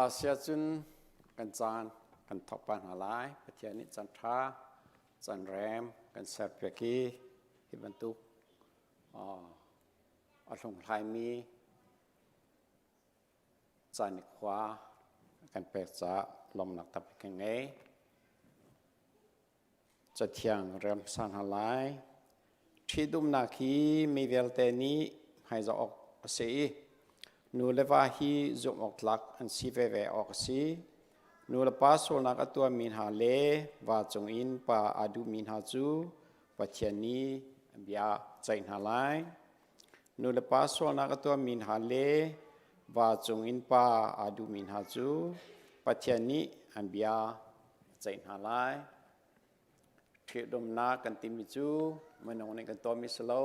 Siacun kan caan kan thawk pa hna lai. Pathian nih caan ṭha, caan rem kan serpiak i hi bantuk a hlunghlaimi caan i khua kan pek caah lawmhnak tampi kan ngei. Cathiang rem sa hna lai. Ṭhitumnak hi mi vialte nih hmaizah awk a si i nu le va hi zumh awk tlak an si veve awk a si. Nu le pa sualnak a tuahmi hna le va cungin pa aa duhmi hna cu Pathian nih an bia ceih hna lai. Nu le pa sualnak a tuahmi hna le va cungin pa aa duhmi hna cu Pathian nih an bia a ceih hna lai. Ṭhitumnak kan timi cu minung nih kan tuahmi si lo,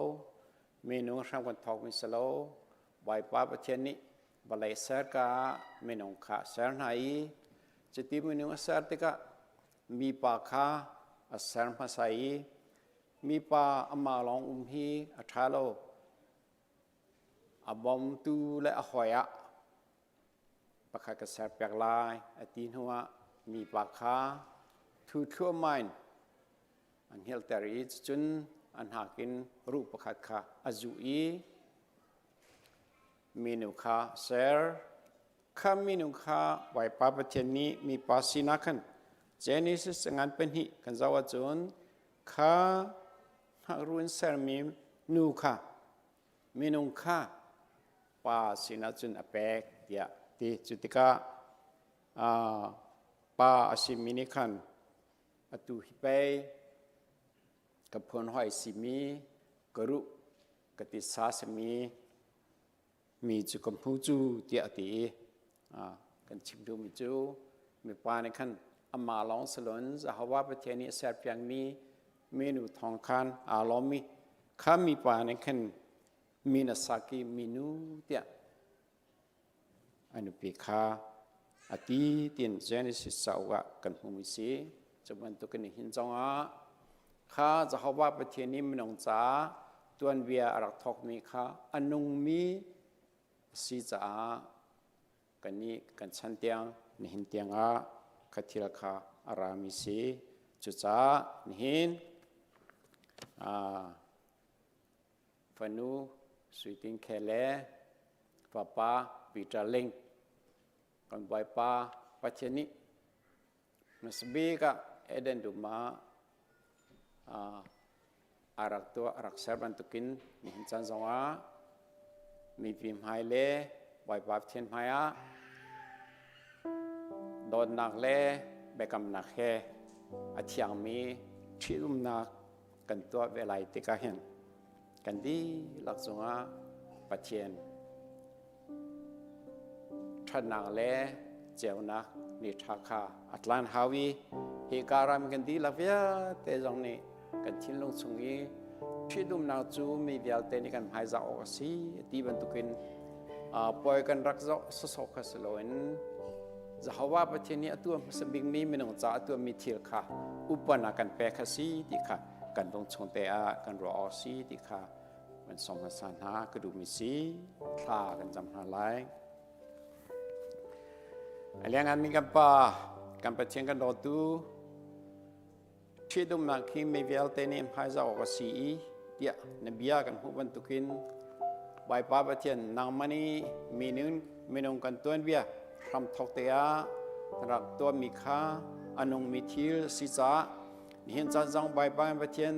minung hram kan thawkmi si lo. Bawipa Pathian nih vawlei ser ka ah minung kha a ser hna i cuti minung a ser tikah mipa kha a ser hmasa i mipa amah lawng um hi a ṭha lo. A bawmtu le a hawi ah pakhat ka serpiak lai a ti hnuah mipa kha thu thluahmah in a hngilhter i cucun a hnak in ruh pakhat kha a zuh i minu kha ser. Kha minu kha Bawipa Pathian nih mipa sinah khan Genesis ngan pahnih kan zoh ahcun kha hnakruh in sermi nu kha minung kha pa sinah cun a pek tiah ti. Cu tikah pa a simi nih khan atu hi pei ka phunhawi simi ka ruh ka titsa simi mi cu ka hmu cu tiah a ti i kan chim duhmi cu mipa nih khan amah lawng si loin Jehovah Pathian nih a serpiakmi minu thawng khan aa lawm i kha mipa nih khan min a sak i minu tiah a nupi kha a ti tiin Genesis cauk ah kan hmuhmi si. Cu bantukin nihin zongah kha Jehovah Pathian nih minung caah tuanbia a rak thawkmi kha a nungmi a si caah kannih kan chan tiang nihin tiangah kha thil kha a rami si. Cucaah nihin fanu Sui Tin Khe le fapa Peter Ling kan Bawipa Pathian nih hmasabik ah Eden dum ah a rak tuah a rak ser bantukin nihin caan zongah mipi hmai le Bawipa Pathian hmai ah dawtnak le biakamnak he a thiangmi ṭhitumnak kan tuah ve lai tikah hin kan dihlak cungah Pathian ṭhatnak le ceunak ni ṭha kha a tlan hau i hika ram kan dihlak vialte zong nih kan thinlung chung i ṭhitumnak cu mi vialte nih kan hmaizah awk a si ti bantukin puai kan rak zoh sawsawh kha si loin Jehovah Pathian nih a tuah hmasa bikmi minung ca a tuahmi thil kha upana kan pek kha si ti kha kan lung chung te ah kan ruah awk si ti kha kan sawm hmasa hna ka duhmi si thla kan cam hna lai. A liangan mi kan pa kan Pathian kan dawtu ṭhitumnak hi mi vialte nih hmaizah awk a si i tiah na bia kan hmuh bantukin Bawipa Pathian nangmah nih minung kan tuanbia hramthawk te ah na rak tuahmi kha a nungmi thil si caah nihin caan zong Bawipa Pathian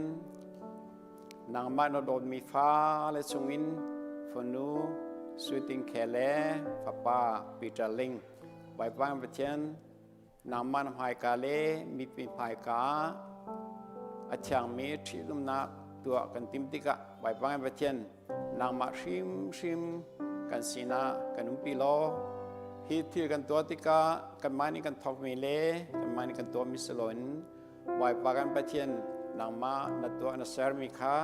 nangmah na dawtmi fale chungin fanu Sui Ting Khe le fapa Peter Ling Bawipa Pathian nangmah na hmaika le mipi hmaika A thiangmi ṭhitumnak tuah kan tim tikah Bawipa ngan Pathian nangmah hrimhrim kan sinah kan umpi law hi thil kan tuah tikah kanmah nih kan thawkmi le kanmah nih kan tuahmi si loin Bawipa kan Pathian nangmah na tuah na sermi kha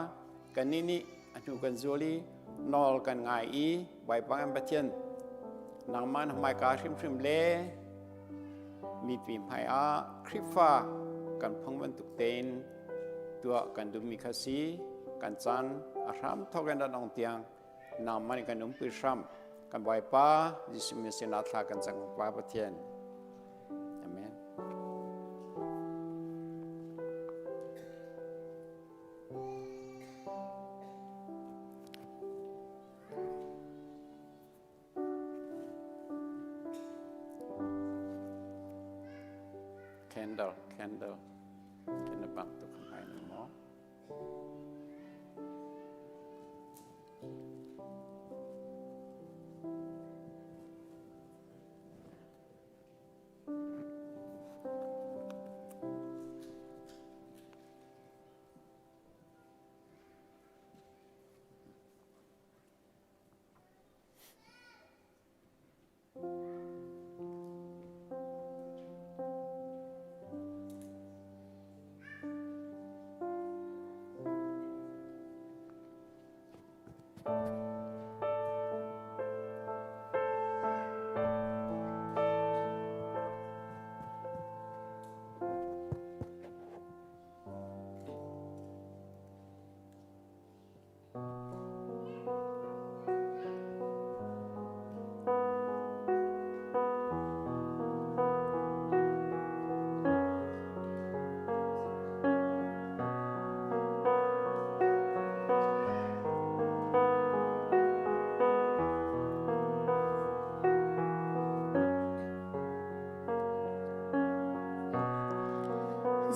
kannih nih a hnu kan zul i nawl kan ngai i Bawipa kan Pathian nangmah na hmaika hrimhrim le mipi hmaiah Khrihfa kan phung bantuk tein tuah kan duhmi kha si. Kan caan a hram thawk in rat ong tiang nangmah nih kan umpi hram. Kan Bawipa Jesuh min sinah thla kan cang Pa Pathian. Amen. Candle, candle. Kena bang tu kan mo.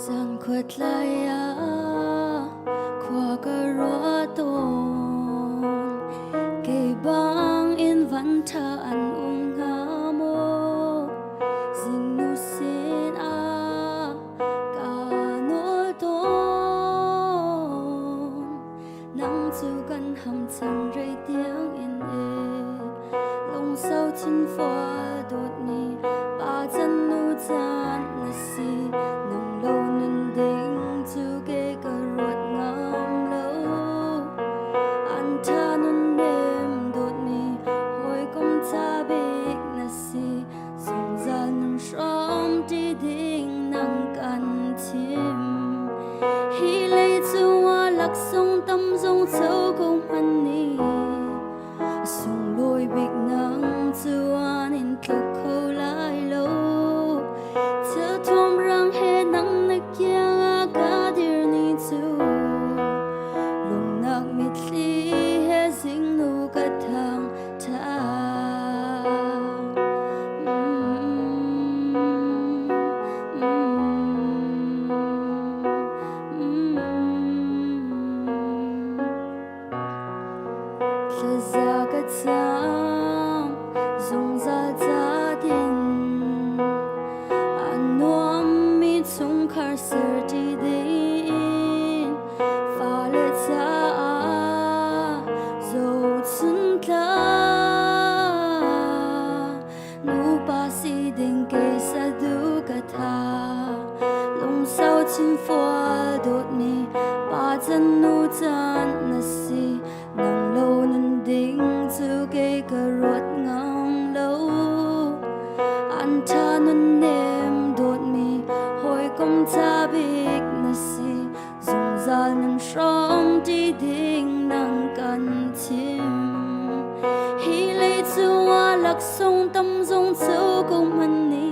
Zan khuatlai ah khua ka ruah tawn. Kei bang in van ṭha an um hnga maw? Zingnu sin ah kaa nawl tawn. Nang cu kan ham cang rei tiang in e. Lungsau thinfual dawtmi pa can nu can na si. Nang lo nun ding cu ke ka ruat ngam lo. An tha nun nem dawtmi hawikom tha bik na si. Zungzal nun hrawm ti ding nang kan thim. Hi lei cungah laksawng tam zong co ko hmanh ni. Sunglawi bik nang cu an in tluk kho lai lo. Thil thuam rang he nang na kiang ah ka dir ni cu. Lungnak mitthli he zingnu ka thang tha. Mm, mm, mm. Thlaza ka cam zungzal ca din a nuammi chungkhar ser ti ding fale caah zohchun tlak nupa si ding kei sadu ka tha lungsau chinfual dawtmi pa can nu can na si. Nang lo nun ding cu kei ka ruat ngam lo. An tha nun nem dawtmi hawikom ca bik na si. Zungzal nan hrawm ti ding nang kan thim. Hi lei cungah laksawng tam zong cu ko hmanh ni.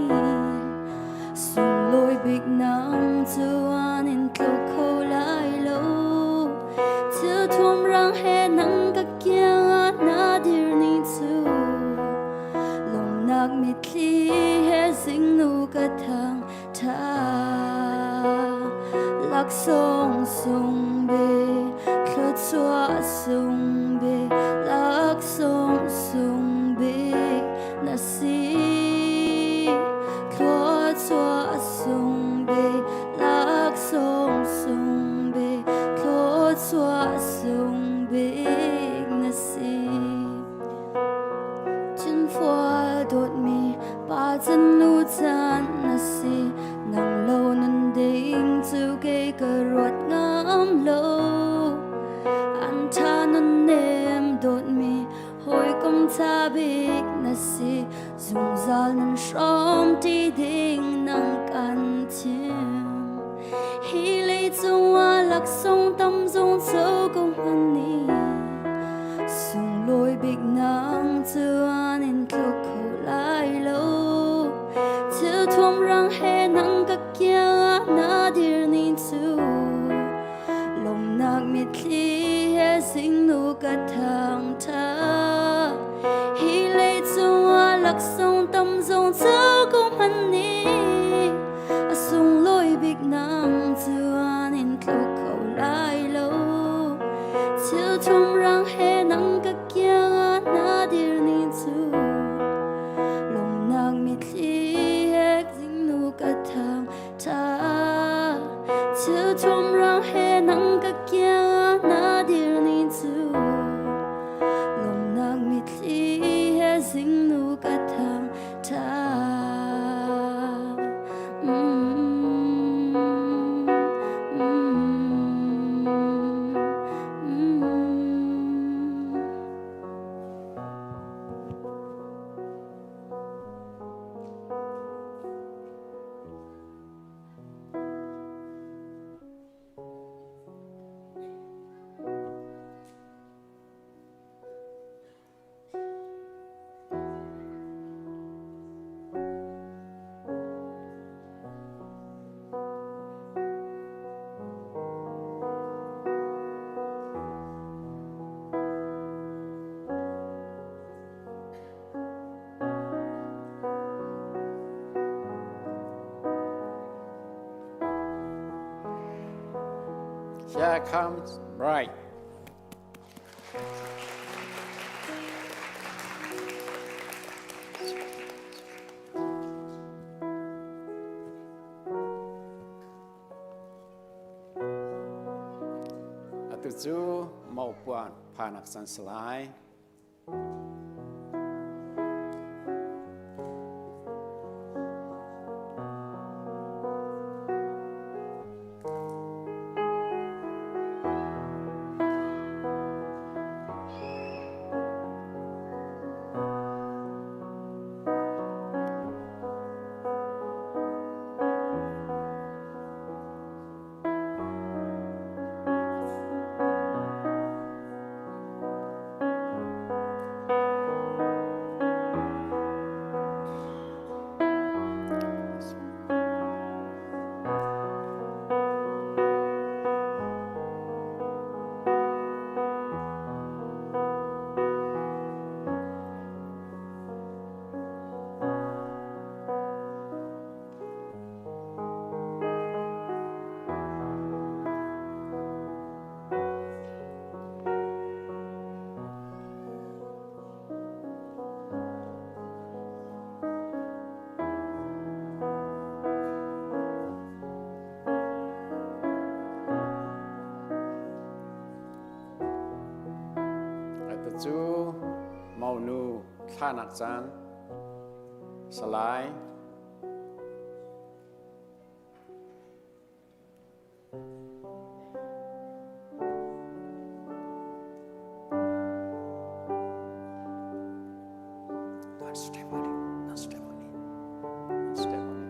Sunglawi bik nang cu an in tluk kho lai lo. Thil thuam rang he nang ka kiang ah na dir ni cu. Lawmnak mitthli he zingnu ka thang tha. Laksawng sung bik, thluachuah sung bik, laksawng sung bik na si. Thluachuah sung bik, laksawng sung. ka ruat ngam lo. An tha nun nem dawtmi hawikom tha bik na si. Zungzal nan hrawm ti ding nang kan thim. Hi leicung ah laksawng tam zong co ko hmanh ni. Sunglawi bik nang cu an in tluk kho lai lo. Thil thuam rang he nang ka kiang ah na dir ni cu. Lawmnak mitthli he zingnu ka thang tha. Hi leicung ah laksawng tam zong co ko hmanh ni. A sunglawi bik nang cu an in tluk kho lai lo. Thil thum rang he nang ka kiang ah na dir ni cu. Lawmnak mitthli he zingnu ka thang tha. Thil thum rang he nang ka kiang ah na dir ni cu. Lawmnak mitthli he zingnu ka thang tha. Mm, mm, mm. Here comes bride. Atu cu maupuan phanak san salai. Atu cu monu thlanak caan salai. Don't step on it. Don't step on it. Don't step on it.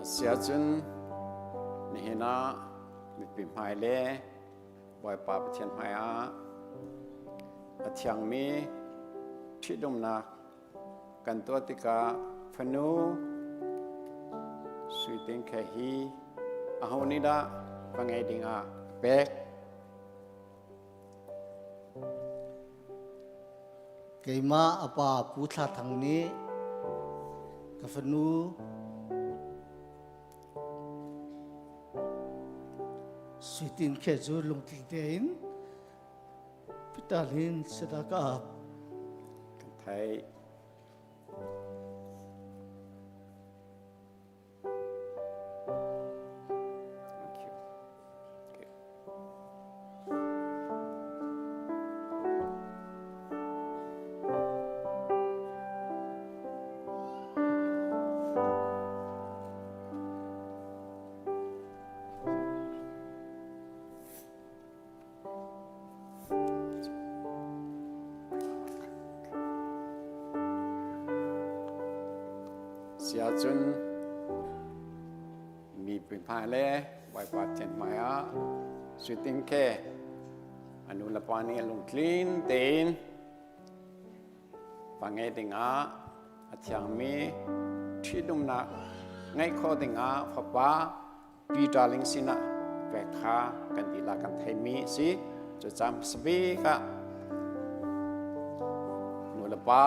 Asiahcun nihin ah mipi hmai le Bawipa Pathian hmai ah a thiangmi ṭhitumnak kan tuah tikah fanu Sui Tin Khe hi aho nih dah va ngei dingah a pek? Keimah a pa Pu Thla Thang nih ka fanu Sui Tin Khe cu lungtling tein Peter hin sida ka ap. Kan theih. Thank you. Okay. Siahcun mipi hmai le Bawipa Pathian hmai ah suiting ke a nu le pa nih lungtlin tein pa ngei dingah a thiangmi ṭhitumnak ngeih khawh dingah fapa Peter Ling sinah pek kha kan dihlak kan theimi a si. Cucaah hmasa bik ah nu le pa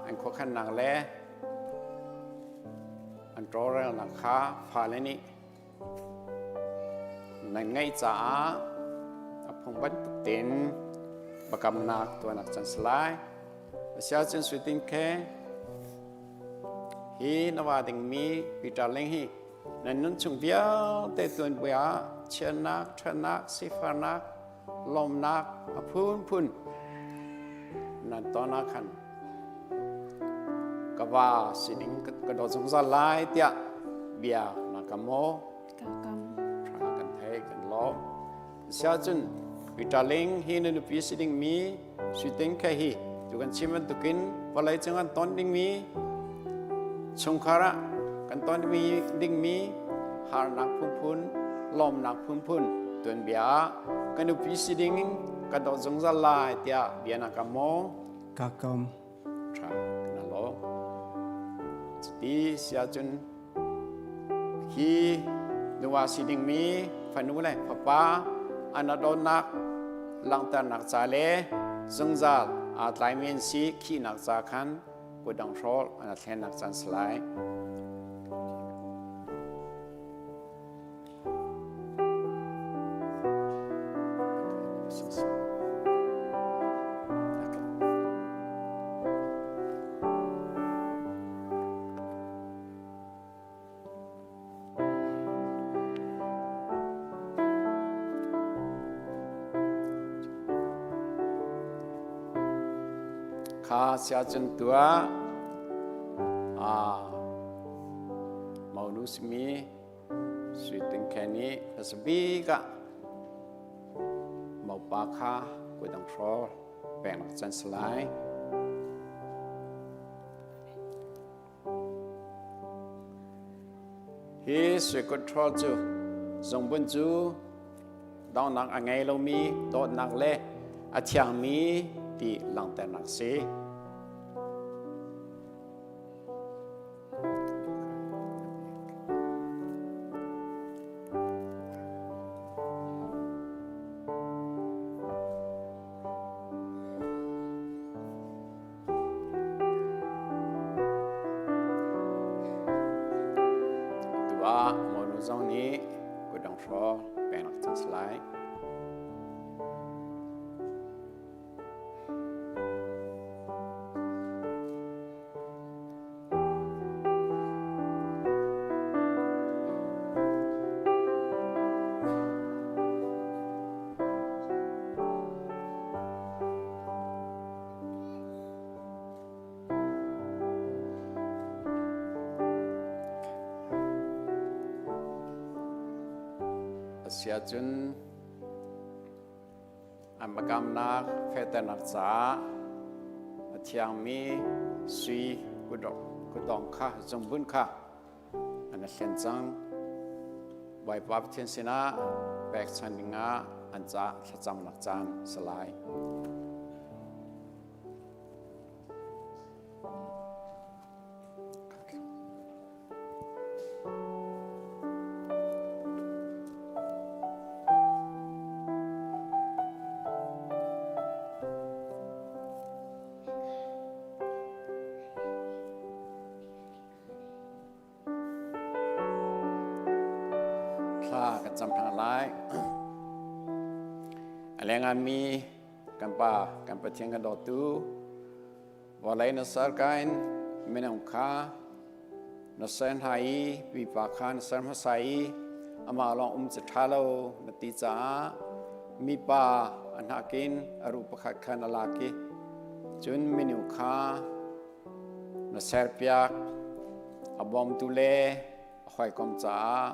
an khuakhannak le an tawlrelnak kha fale nih nan ngeih caah a phung bantuk tein biakamnak tuahnak can si lai. Asiahcun suiting khe hi na va dingmi Peter Ling hi Nan nunchung vialte tuanbia ah chiatnak, ṭhatnak, sifahnak, lawmhnak a phunphun nan ton ah khan ka va sining ka dawt zungzal lai tiah bia na ka maw? Ka kam. Ṭha kan thei kan lawm. Siahcun Peter Ling hi na nupi si dingmi Suiting khe hi tu kan chim bantukin vawlei cung an ton dingmi chungkhar ah kan ton dingmi harnak phunphun lawmnak phunphun tuanbia ah ka nupi si ding in ka dawt zungzal lai tiah bia na kam maw? Ka kam. Tha kana lo. Cuti si ahcun hi nuva si dingmi fanu le fapa an dawtnak langhternak ca le zungzal aa tlaimi an si khihnak ca khan kutdong hrawl an thlennak caan si lai. Kha siacun tuah Maunu simi Sui Ting Khe nih hmasa bik ah mopa kha kutdong hrawl peknak can si lai. Hi sui kut hrawl cu zungbun cu donghnak a ngei lomi dawtnak le a thiangmi ti langhternak si. Tu ah monu zong nih kutdong hraw peknak cang si lai. Asiahcun An biakamnak fehternak caah a thiangmi sui kutdong kha zungbun kha an hlen cang. Bawipa Pathian sinah pekchan dingah an ca thlacamnak caan si lai. Thla kan cam hna lai. A lengah mi kan pa kan Pathian kan dawtu vawlei na ser ka in minung kha na ser hna i pipa kha na ser hmasa i amah lawng um cu ṭha lo na ti caah mipa a hnakin a ruh pakhat kha na lak i cun minung kha na serpiak a bawmtu le a hawikom caah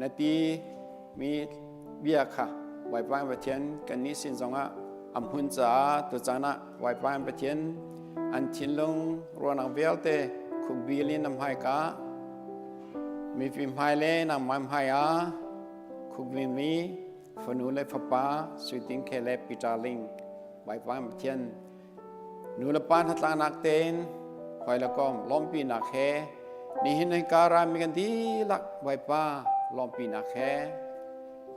na ti mi bia kha Bawipa Pathian kannih sin zongah a hmun caah tucaan ah Bawipa Pathian an thinlung ruahnak vialte khukbil in na hmaika mipi hmai le nangmah hmai ah khukbil mi fanu le fapa Sui Tin Khe le Peter Ling Bawipa Pathian Nu le pa hnatlaknak tein hawi le kom lawmhpinak he nihin hika rami kan dihlak Bawipa lawmhpinak he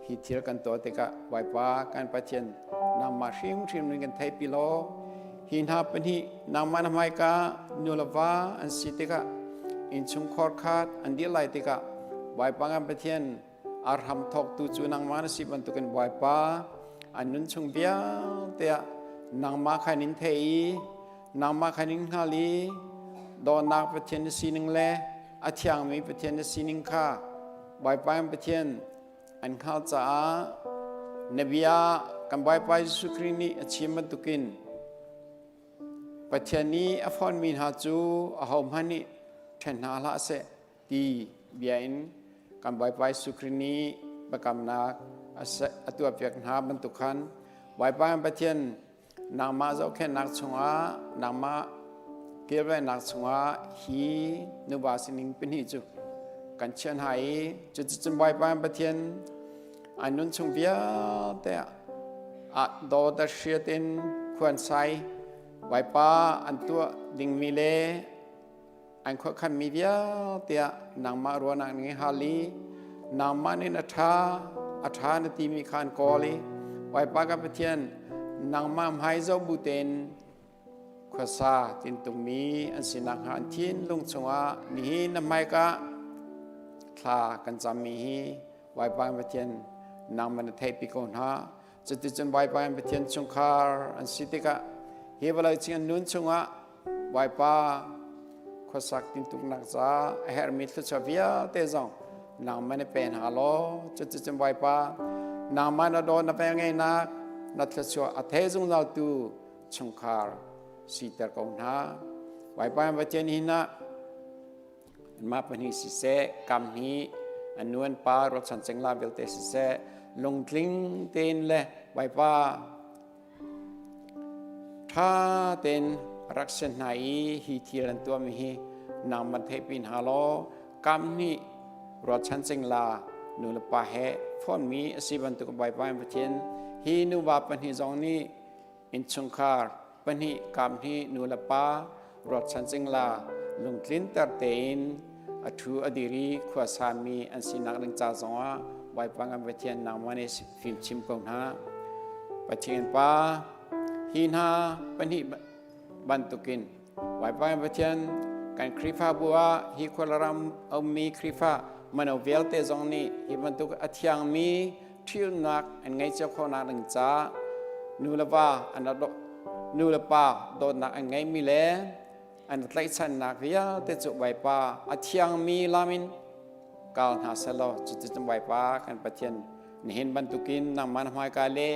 hi thil kan tuah tikah Bawipa kan Pathian nangmah hrimhrim in kan theihpi law hi hna pahnih nangmah na hmaika nu le va an si tikah innchungkhar khat an dir lai tikah Bawipa kan Pathian a hramthawktu cu nangmah na si bantukin Bawipa an nun chung vialte ah nangmah khan in thei i nangmah khan in hngal i dawtnak Pathian na sining le a thiangmi Pathian na sining kha Bawipa in Pathian an hngalh caah na bia kan Bawipa Jesuh Khrih nih a chim bantukin Pathian nih a fonmi hna cu ahohmanh nih ṭhen hna hlah seh ti bia in kan Bawipa Jesuh Khrih nih biakamnak a tuahpiak hna bantuk khan Bawipa Pathian nangmah zohkhenhnak chungah nangmah kilvennak chungah hi nuva sining pahnih cu kan chiah hna i cuticun Bawipa Pathian an nun chung vialte ah dawt a hriat in khuansai Bawipa an tuah dingmi le An khuakhanmi vialte ah nangmah ruahnak ning hal i nangmah nih na ṭha a ṭha na timi kha an kawl i Bawipa ka Pathian nangmah hmai zoh bu tein khuasa tintukmi an si nakhnga an thinlung chungah nihin na hmaika thla kan cammi hi Bawipa kan Pathian nangmah na theihpi ko hna. Cuticun Bawipa kan Pathian chungkhar an si tikah hi vawlei chung an nun chungah Bawipa khuasak tintuknak ca a herhmi thluachuah vialte zong nangmah na pe hna law cuticun Bawipa nangmah na daw na velngeihnak na thluachuah a thei zungzaltu chungkhar siter ko hna. Bawipa Pathian hin ah anmah pahnih siseh kam hi an nu an pa rualchan cengla vialte siseh lungtling tein le Bawipa Ṭha tein rak sen hna i hi thil an tuahmi hi nangmah theihpi hna law kam nih ruahchan cingla nu le pa he fonmi a si bantuk Bawipa in Pathian hi nuva pahnih zong nih innchungkhar pahnih kam hi nu le pa ruahchan cingla lungtlinter tein a ṭhu a dir i khua sami an sinak ding ca zongah Bawipa kan Pathian nangmah nih fimchim ko hna. Pathian Pa, hi hna pahnih bantukin Bawipa kan Pathian kan Khrihfabu ah hi khualaram a ummi Khrihfa mano vialte zong nih hi bantuk a thiangmi ṭhiumnak an ngei cio khawhnak ding ca nu le va an nu le pa dawtnak an ngeimi le an tlaihchannak vialte cu Bawipa a thiangmi lam in kal hna selaw cuticun Bawipa kan Pathian nihin bantukin nangmah na hmaika le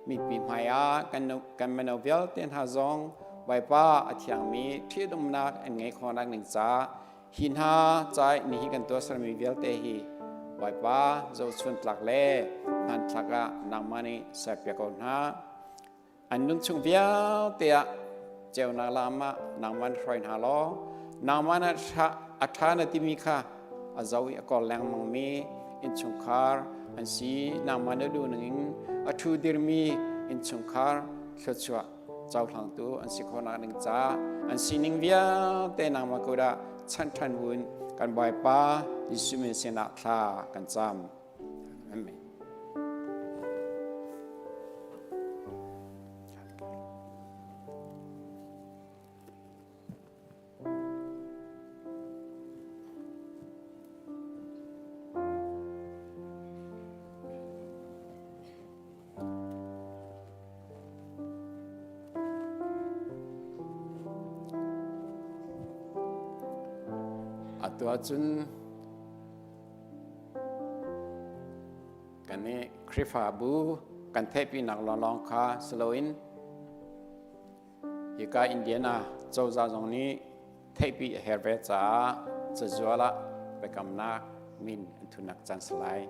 mipi hmaiah kan kan mino vialte hna zong Bawipa a thiangmi ṭhitumnak an ngei khawhnak ning ca hi hna ca nihi kan tuahsermi vialte hi Bawipa zohchun tlak le hmanthlak ah nangmah nih serpiak ko hna. An nunchung vialte ah ceunak lam ah nangmah na hruai hna law nangmah na a ṭha na timi kha a zo i a kawl lengmangmi Innchungkhar an si. Nangmah na duh ningin a ṭhu dirmi innchungkhar thluachuah cohlangtu an si khawhnak ding ca an sining vialte nangmah kut ah chanh ṭhan vun kan Bawipa Jesuh min sinah thla kan cam. Amen. Atu ahcun kan i Khrihfabu kan theihpinak lawnglawng kha si loin Hika Indiana cozah zong nih theihpi a herh ve caah cazual ah biakamnak min an thunak caan si lai.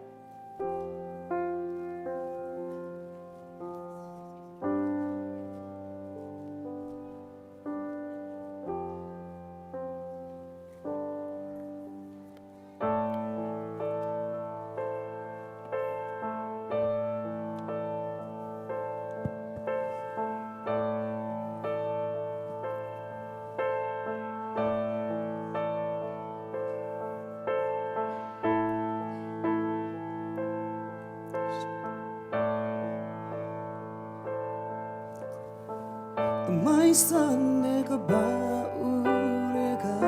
Mai san ne ka ba u re ka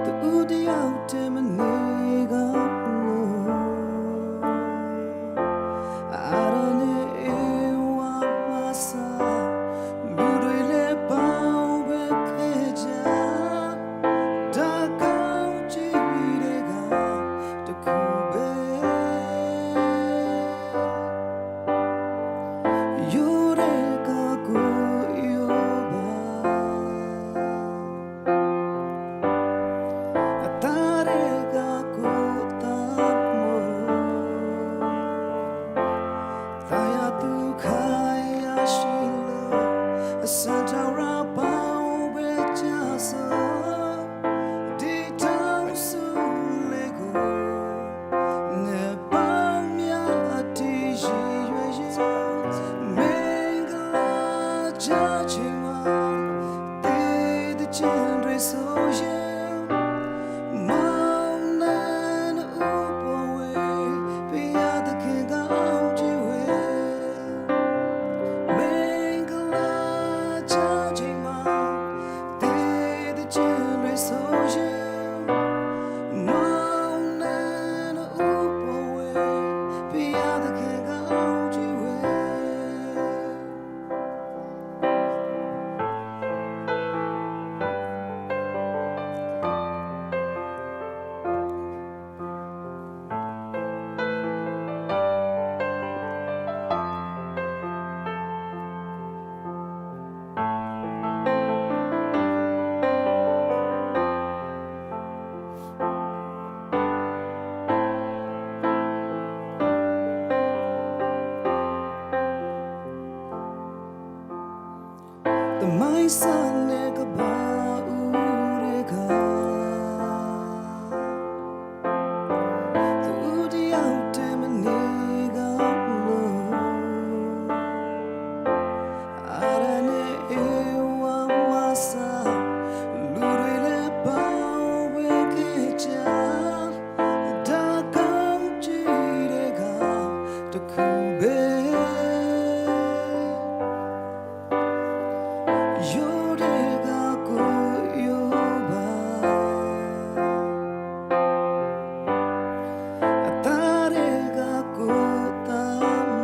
Tu diau te ma ne ga lu Arane e wa ma sa Lu doi le pau be ke ja Da kau chi re ga te ku be Yureka ku yoba Atareka ku tapmo Taya tu khaya shilo Santa rapau bechasa Di tang su lego တမိုင်းစနဲ့ကဘာဦးရေကသူတယောက်တည်းမနေကောင်းလို့အာရနဲ့ဧဝမဆာလူတွေလည်းပေါင်းဝဲခဲ့ကြဒါကောင်းကြည့်တဲ့ကတခုပဲ 요래가 고요바 딸애가 꽃다모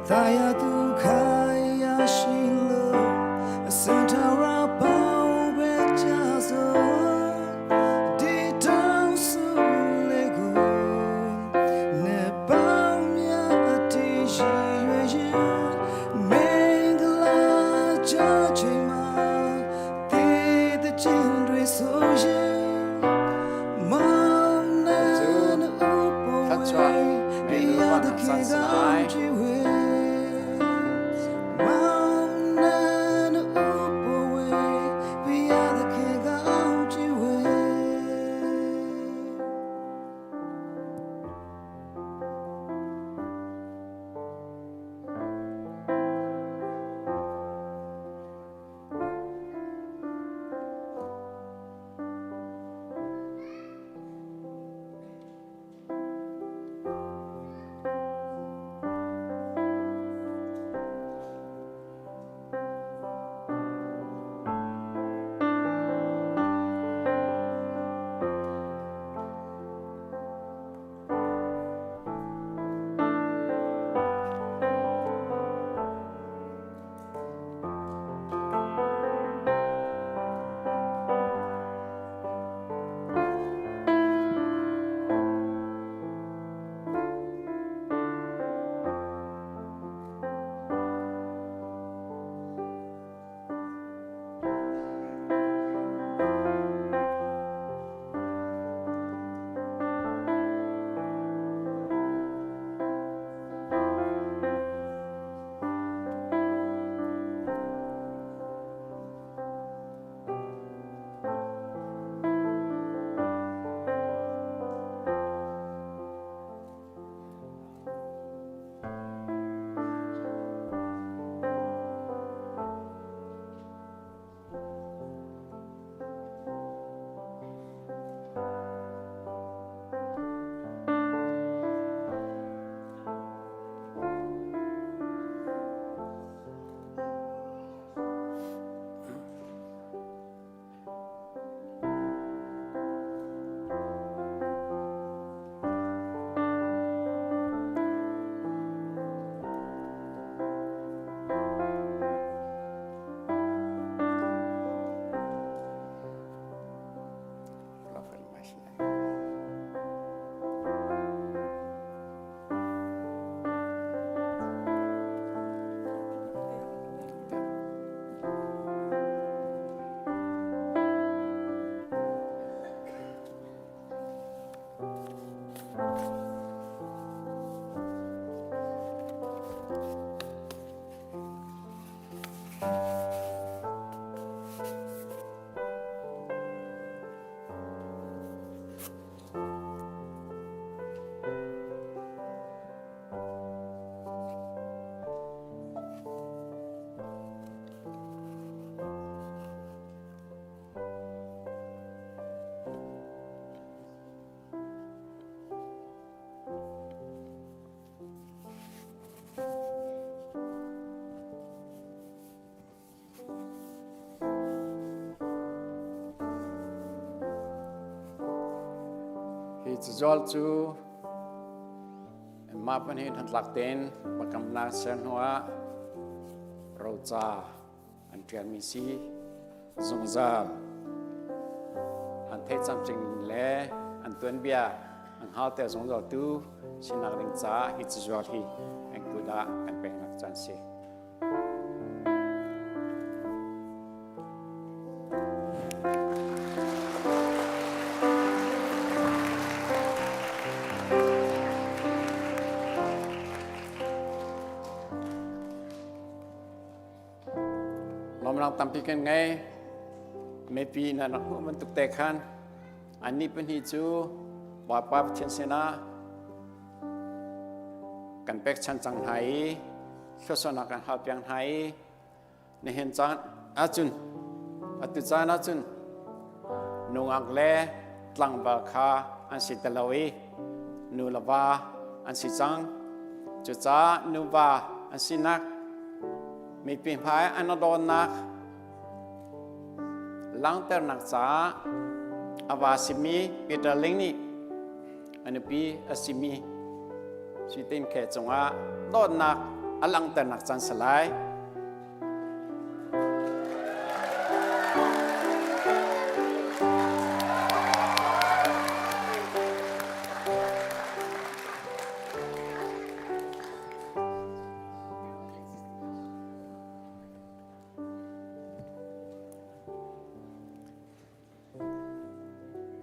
다야두 가야 실로 산타라 파오베 짜서 디탕술레고 내 밤야 티시웨 맹글라 자체마 티드친드레 소제မောင်နန်ဥပဝေပြာတခေကောင်ချီဝေမောင်နန်ဥပဝေပြာတခေ cazual cu mah pahnih hnatlak tein biakamnak ser hnuah roca an ṭialmi si zungzal an theih camcing le an tuanbia an hngalter zungzaltu sinak ding caah hi cazual hi an kut ah kan peknak caan si. Lawmnak tampi kan ngei. Mipi na rak hmuh bantuk te khan annih pahnih cu Bawipa Pathian sinah kan pekchan cang hna i thluachuahnak kan hal piak hna i nihin caan ahcun atu caan ahcun nungak le tlangval kha an si ti lo i nu le va an si cang. Cucaah nuva an sinak mipi hmai an dawnnak langhternak caah a va simi Peter Ling nih a nupi a simi Sui Tin Khe cungah dawtnak a langhternak caan si lai.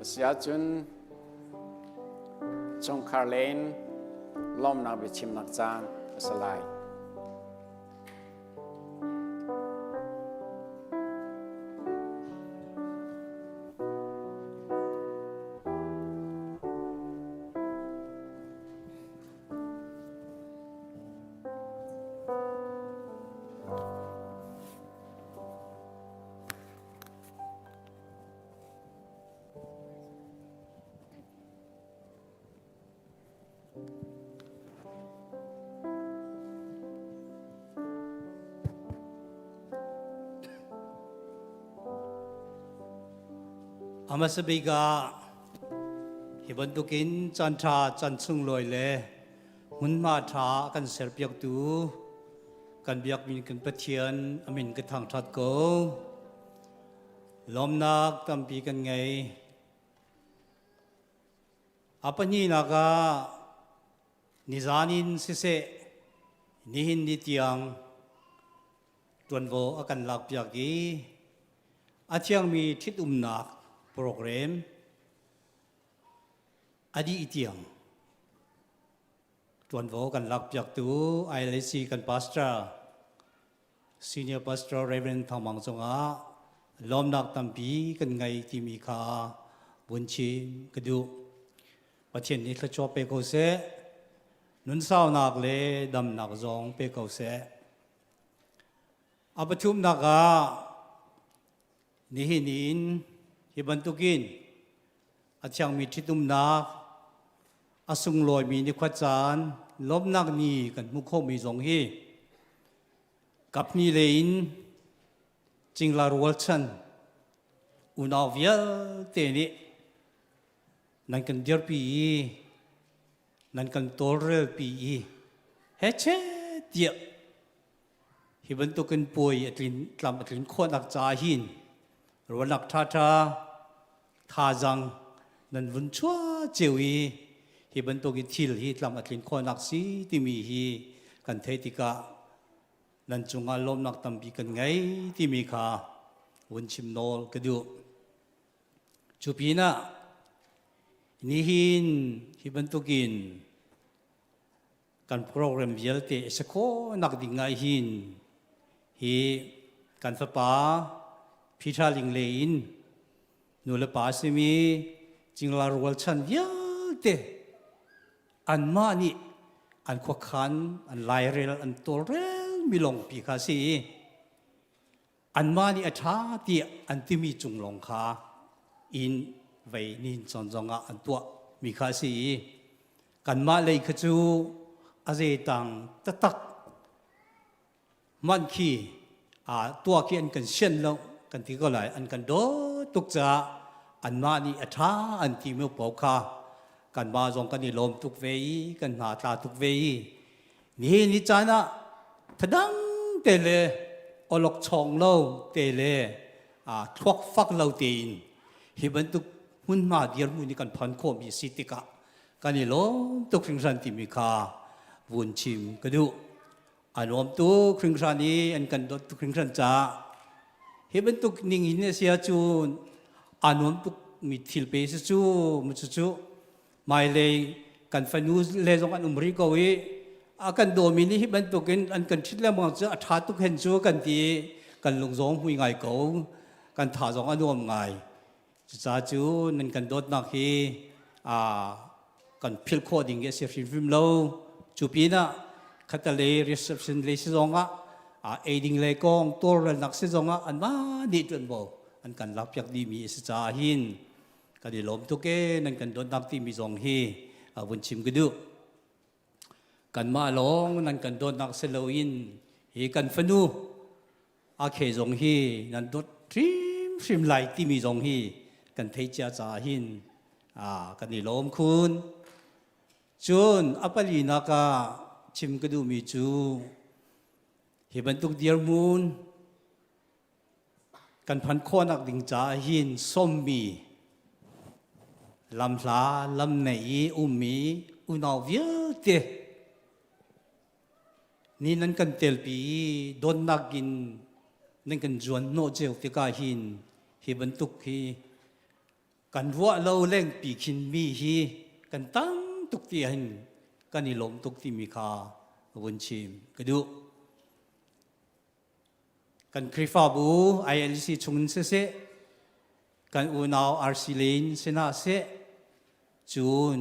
Asiahcun chungkhar len lawmnak biachimnak caan a si lai. Hmasa bik ah hi bantukin caan ṭha caan sunglawi le hmunhma ṭha kan serpiaktu kan biakmi kan Pathian a min ka thangṭhat ko. Lawmnak tampi kan ngei. A pahnihnak ah nizan in siseh nihin ni tiang ṭuanvo a kan lakpiak i a thiangmi ṭhitumnak program a dih tiang ṭuanvo kan lakpiaktu ILC kan pastor Senior Pastor Reverend Thang Mang cungah lawmnak tampi kan ngei timi kha vun chim ka duh. Pathian nih thluachuah pe ko seh. Nunsaunak le damnak zong pe ko seh. A pathumnak ah nihin in hi bantukin a thiangmi ṭhitumnak a sunglawimi nikhua caan lawmnak ni kan hmuh khawhmi zong hi kapni lei in cingla rualchan unau vialte nih nan kan dirpi i nan kan tawlrelpi i he che tiah Hi bantukin puai a tlin tlam a tlin khawhnak caah hin ruahnak ṭhaṭha thazaang nan vun chuah cio i hi bantukin thil hi tlam a tlin khawhnak si timi hi kan theih tikah nan cungah lawmnak tampi kan ngei timi kha vun chim nawl ka duh. Cu pinah nihin hi bantukin kan program vialte a si khawhnak ding ah hin hi kan fapa Peter Ling le in nu le pa simi cingla rualchan vialte anmah nih an khuakhan an lairel an tawlrel mi lawngpi kha si i anmah nih a ṭha tiah an timi cung lawng kha inn vei nin cawn zongah an tuah mi kha a si i kanmah lei kha cu a zeitang taktak manh khi a tuah khi an kan sian lo kan ti ko lai an kan dawt tuk caah anmah nih a ṭha an timi paoh kha. Kanmah zong kan i lawm tuk ve i kan hna tla tuk ve i nihin ni caan ah thadang te le awlokchong lo te le thluak fak lo tein hi bantuk hmunhma dirhmun i kan phan khawhmi si tikah kan i lawm tuk hringhran timi kha vun chim ka duh. A nuam tuk hringhran i an kan dawt tuk hringhran caah hi bantuk ning in a si ahcun aa nuam tuk mi thil pe si cu mu cu hmailei kan fanu le zong an um rih ko i a kan dawmi nih hi bantukin an kan ṭhit lengmang cu a ṭha tuk hen cu kan ti i kan lung zong hmui ngai ko, kan tha zong a nuam ngai. Cucaah cu nan kan dawtnak hi kan philh khawh ding hi a si hrimhrim lo. Cu pinah khatalei reception lei si zongah eiding lei kong tawlrelnak si zongah anmah nih ṭuanvo an kan lakpiak dihmi a si caah hin kan i lawm tuk ee, nan kan dawtnak timi zong hi vun chim ka duh. Kanmah lawng nan kan dawtnak si loin hi kan fanu a khe zong hi nan dawt hrimhrim lai timi zong hi kan theih cia caah hin kan i lawm khun. Cun a palinak ah chim ka duhmi cu hi bantuk dirhmun kan phan khawhnak ding caah hin sawmmi lamhla lam nei i ummi unau vialte ni nan kan telpi i dawtnak in nan kan zuan hnawh cio tikah hin hi bantuk hi kan ruah lo lengpi khin mi hi kan tam tuk ti hin kan i lawm tuk timi kha vun chim ka duh. Kan Khrihfabu ILC chungin siseh, kan unau RC Lane sinah seh, cun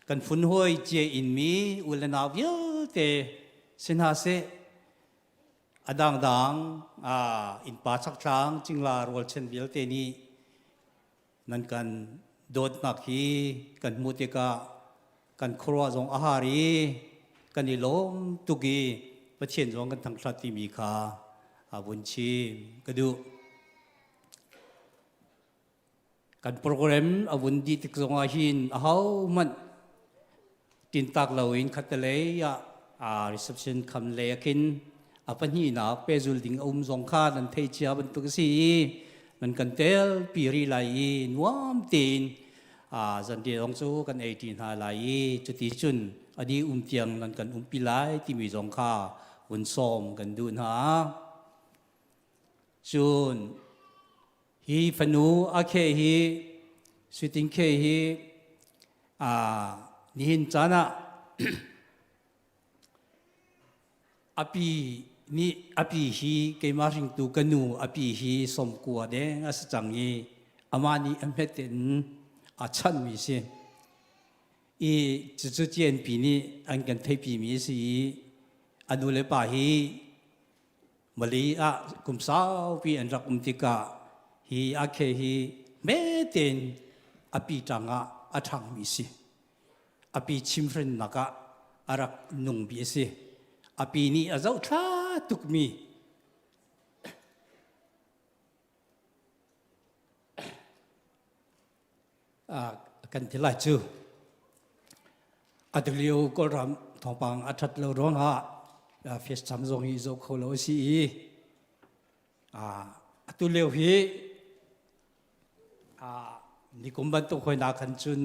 kan phunhawi cia inmi u le nau vialte sinah seh, a dangdang innpa chaktlang cingla rualchan vialte nih nan kan dawtnak hi kan hmuh tikah kan khuaruah zong a har i kan i lawm tuk i Pathian zong kan thangṭhat timi kha a vun chim ka duh. Kan program a vun dih tik zongah hin ahohmanh tintak loin khattelei ah reception kham lei ah khin a pahnihnak pehzul ding a um zong kha nan theih cia bantuk a si i nan kan tel pi rih lai i nuam tein zanriah zong cu kan ei ṭi hna lai i cuti cun a dih um tiang nan kan umpi lai timi zong kha vun sawm kan duh hna. Cun hi fanu a khe hi Suiting khe hi nihin caan ah api nih api hi keimah hringtu ka nu api hi sawmkua deng a si cang i amah nih a hmet in a chanmi si i cucu GNP nih an kan theihpimi a si i a nu le pa hi Mali ah kum saupi an rak um tikah hi akhe hi hme tein a pi ṭang ah a ṭhangmi si. A pi chimhrinnak ah a rak nungmi a si. A pi nih a zohthla tukmi kan ti lai cu. Atu lio Kawlram thawngpang a ṭhat lo ruangah FaceTime zong hi zoh kho lo a si i atu lio hi nikum bantuk hoi khan cun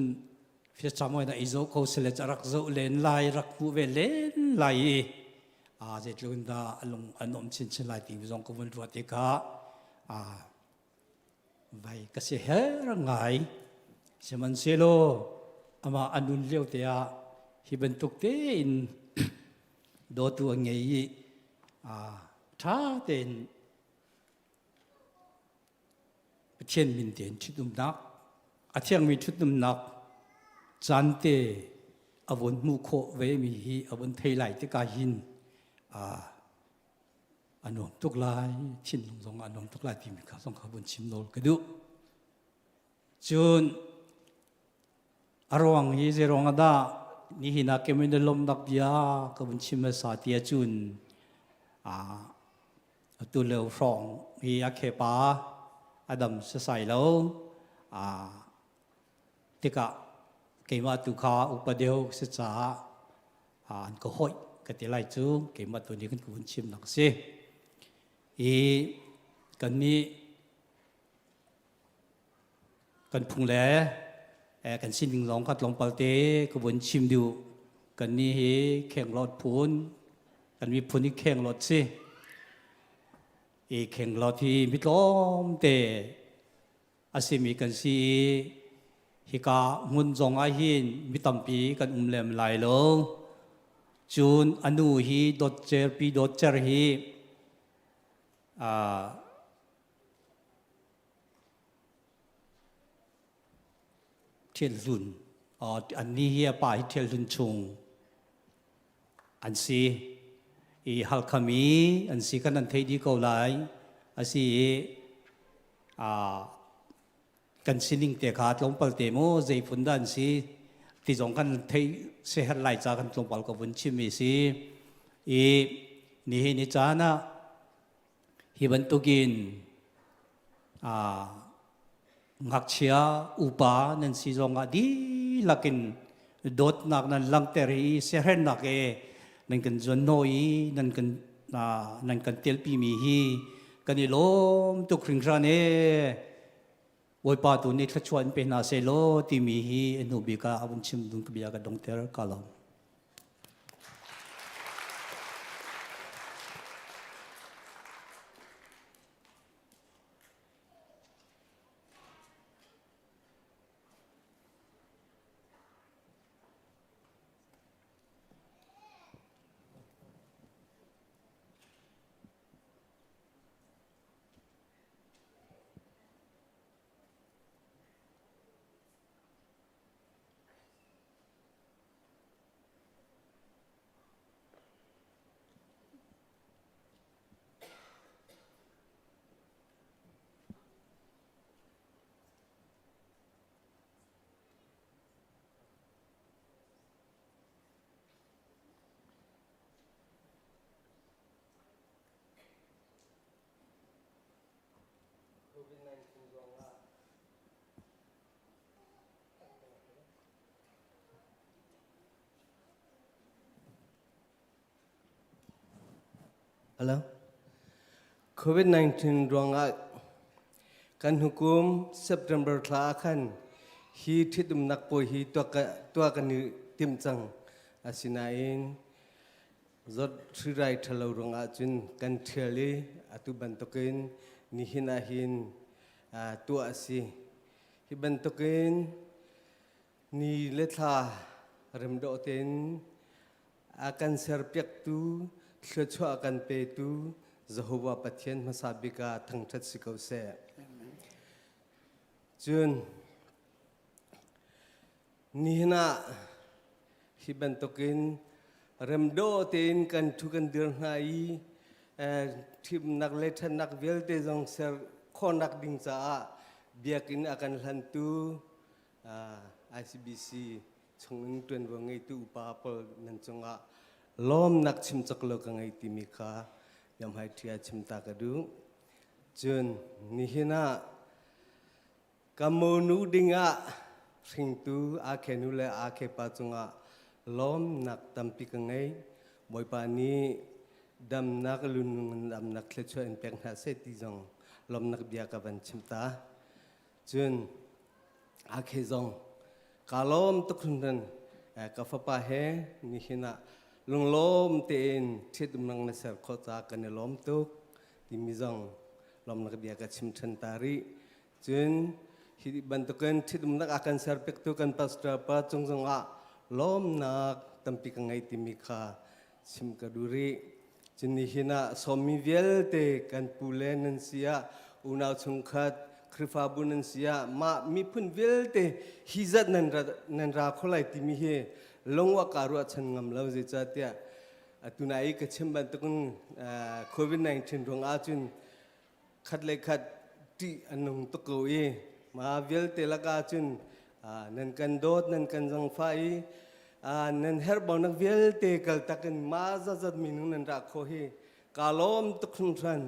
FaceTime hoi na i zoh kho sile rak zoh len lai, rak hmuh ve len lai i zeitluk in dah a lung a nuam chinchin lai ti zong ka vun ruah tikah Vai ka si her ngai. Sihmanhsehlaw amah a nun lio te ah hi bantuk tein dawtu a ngei i ṭha tein Pathian min tein ṭhitumnak, a thiangmi ṭhitumnak caan te a vun hmuh khawh vemi hi a vun thei lai tikah hin a nuam tuk lai, thinlung zong a nuam tuk lai timi kha zong kha vun chim nawl ka duh. Cun a ruang hi zeiruang ah dah nihin ah kemin lawmnak bia ka vun chim hmasa ti ahcun atu lio hrawng hi a khepa a dam sasai lo tikah. Keimah tu kha upa deuh si caah an ka hoih ka ti lai cu keimah tu nih kan ka vun chim nak si. I kannih kan phung le kan sining zong kha tlawmpal te ka vun chim duh. Kannih hi khenglawt phun, kan miphun hi khenglawt si. I khenglawt hi mi tlawmte a simi kan si i hika hmun zong ah hin mi tampi kan um lem lai lo. Cun a nu hi Dawt Cer, Pi Dawt Cer hi Ṭhial Hlun, annih hi a pa hi Ṭhial Hlun chung an si. I Halkha mi an si kan an theih dih ko lai. A si i kan sining te kha tlawmpal te maw zei phun dah an si ti zong kan theih seher lai ca kan tlawmpal ka vun chimmi si. I nihin ni caan ah Hi bantukin ngakchia upa nan si zongah dihlak in dawtnak nan langhter i siaherhnak e nan kan zuanhnawh i nan kan nan kan telpimi hi kan i lawm tuk hringhran e. Bawipa tu nih thluachuah in pe hna sehlaw timi hi a hnu bik ah a vun chim ding ka bia ka dongter ka lawm. Hello. COVID-19 ruangah kan hukum September thla ah khan hi ṭhitumnak puai hi tuah kan i tim cang. Asinain Zawt hrirai ṭhalo ruangah cun kan ṭhial i atu bantukin nihin ah hin tuah a si. Hi bantukin ni le thla remdawh tein a kan serpiaktu, thluachuah a kan petu Jehovah Pathian hmasa bik ah thangṭhat si ko seh. Cun Nihin ah hi bantukin remdawh tein kan ṭhu kan dir hna i ṭhimnak le ṭhatnak vialte zong ser khawhnak ding caah biakinn a kan hlantu ICBC chungin ṭuanvo ngeitu upa pawl nan cungah lawmnak chim cak lo ka ngei timi kha biahmai ṭhi chim ta ka duh. Cun nihin ah Ka monu dingah hringtu Akhe nu le Akhe pa cungah lawmnak tampi ka ngei. Bawipa nih damnak lunung damnak thluachuah in pek hna seh ti zong lawmnak bia ka van chim ta. Cun Akhe zong ka lawm tuk hringhran. Ka fapa he nihin ah lunglawm tein ṭhitumnak na ser khawh caah kan i lawm tuk timi zong lawmnak bia ka chim ṭhan ta rih. Cun hi bantukin ṭhitumnak a kan serpiaktu kan pastor pa cung zongah lawmnak tampi ka ngei timi kha chim ka duh rih. Cun nihin ah sawmmi vialte kan pu le nan si ah unau chungkhat Khrihfabu nan si ah mah miphun vialte hi zat nan ra, nan ra kho lai timi hi lungwa kaa ruahchan ngam lo zeicahtiah atu nai i ka chim bantukin COVID-19 ruang ahcun khat le khat ṭih a nung tuk ko i mah vialte lakah cun nan kan dawt nan kan zangfah i nan herhbaunak vialte kaltak in mah zatzat minung nan ra khawh hi kaa lawm tuk hringhran.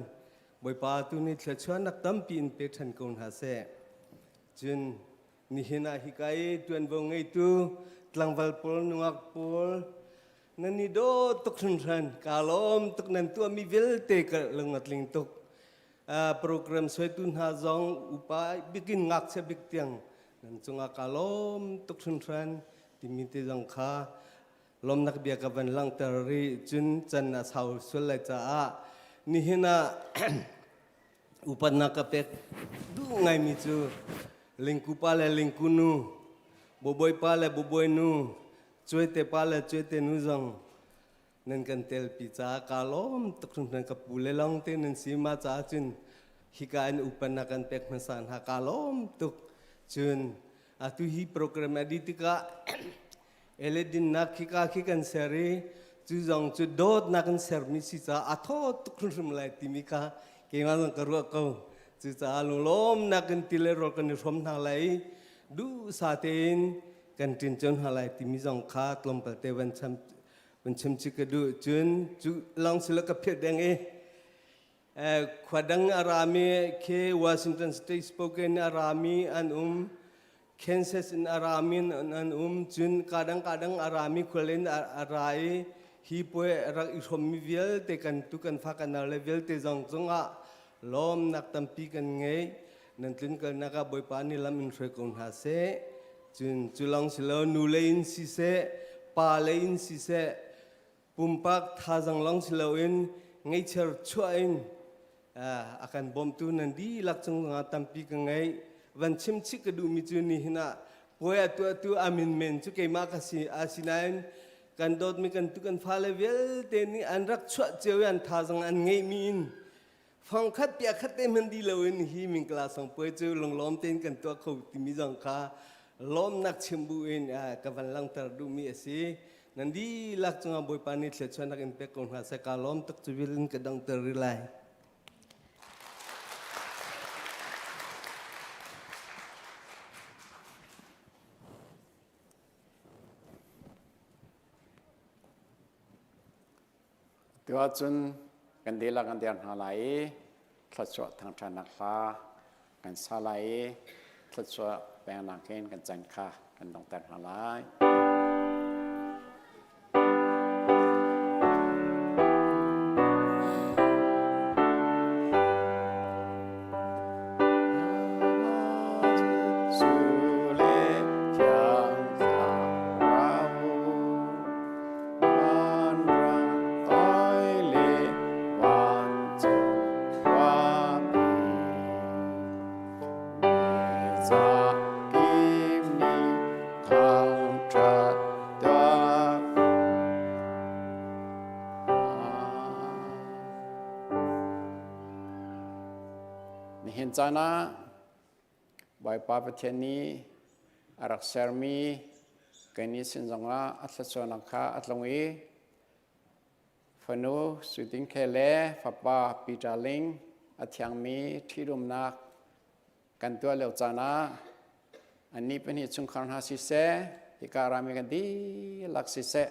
Bawipa tu nih thluachuahnak tampi in pe ṭhan ko hna seh. Cun. Nihin ah hika i ṭuanvo ngeitu tlangval pawl nungak pawl nan i dawt tuk hringhran. Kaa lawm tuk nan tuahmi vialte ka lung a tling tuk. Program suaitu hna zong upa bikin ngakchia bik tiang nan cungah kaa lawm tuk hringhran timi te zong kha lawmnak bia ka van langhter rih. Cun can a sau sual lai caah nihin ah upatnak ka pek duh ngaimi cu lingku pa le lingku nu, boboi pa le boboi nu, cuaite pa le cuaite nu zong nan kan telpi caah kaa lawm tuk hringhran. Ka pu le lawng te nan si ma caah cun hika in upatnak kan pek hmasa hna, kaa lawm tuk. Cun atu hi program a dih tikah eledinnak khika khi kan ser i cu zong cu dawtnak kan sermi si caah a thaw tuk hrimhrim lai timi kha keimah zong ka ruah ko. Cucaah lunglawmnak in ti le rawl kan i hrawm hna lai i duhsah tein kan ṭinco hna lai timi zong kha tlawmpal te van cham van chim chih ka duh. Cun cu lawng silo ka philh deng i khua dang a rami khi Washington State Spokane a rami an um, Kansas in a rami an um, cun kadang kadang a rami khual in a ra i hi puai rak i hrawmmi vialte kan tu kan fa kan le vialte zong cungah lawmnak tampi kan ngei. Nan tlun kalnak ah Bawipa nih lam in hruai ko hna seh. Cun cu lawng silo nu lei in siseh, pa lei in siseh, pumpak thazang lawng si loin ngeihcher chuah in a kan bawmtu nan dihlak cung ah tampi ka ngei. Van chim chih ka duhmi cu nihin ah puai a tuahtu amin men cu keimah ka si. Asinain kan dawtmi kan tu kan fale vialte nih an rak chuah cio i an thazang an ngeihmi in fangkhat piakhat te hman di loin hi mingkala sangpuai cu lunglawm tein kan tuah kho timi zong kha lawmnak chim bu in ka van langhter duhmi a si. Nan dihlak cungah Bawipa nih thluachuahnak in pek ko hna seh. Kaa lawm tuk. Cu vil in ka donghter rih lai. Tu ahcun kan dihlak kan der hna lai i thluachuah thangṭhatnak hla kan sa lai i thluachuah peknak in kan can kha kan donghter hna lai. Nihin caan ah Bawipa Pathian nih a rak sermi kannih sin zongah a thluachuahnak kha a tlung i fanu Sui Tin Khe le fapa Peter Ling a thiangmi ṭhitumnak kan tuah lio caan ah annih pahnih chungkhar hna siseh, hika rami kan dihlak siseh,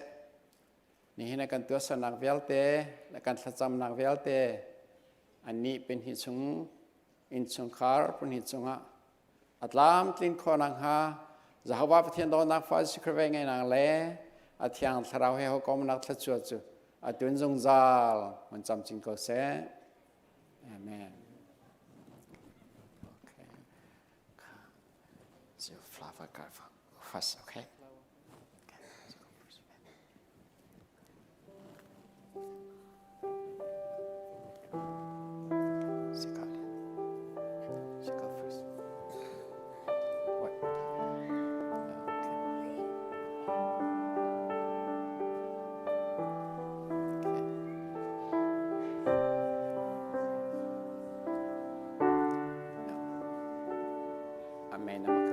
nihin ah kan tuahsernak vialte le kan thlacamnak vialte annih pahnih chung innchungkhar pahnih cungah a tlamtlin khawh nakhnga Jehovah Pathian dawtnak fa Jesuh Khrih ngeinak le a thiang thlarau he hawikomnak thluachuah cu a tun zungzal hun camcin ko seh. Amen. Okay. So flower first, okay? Amen.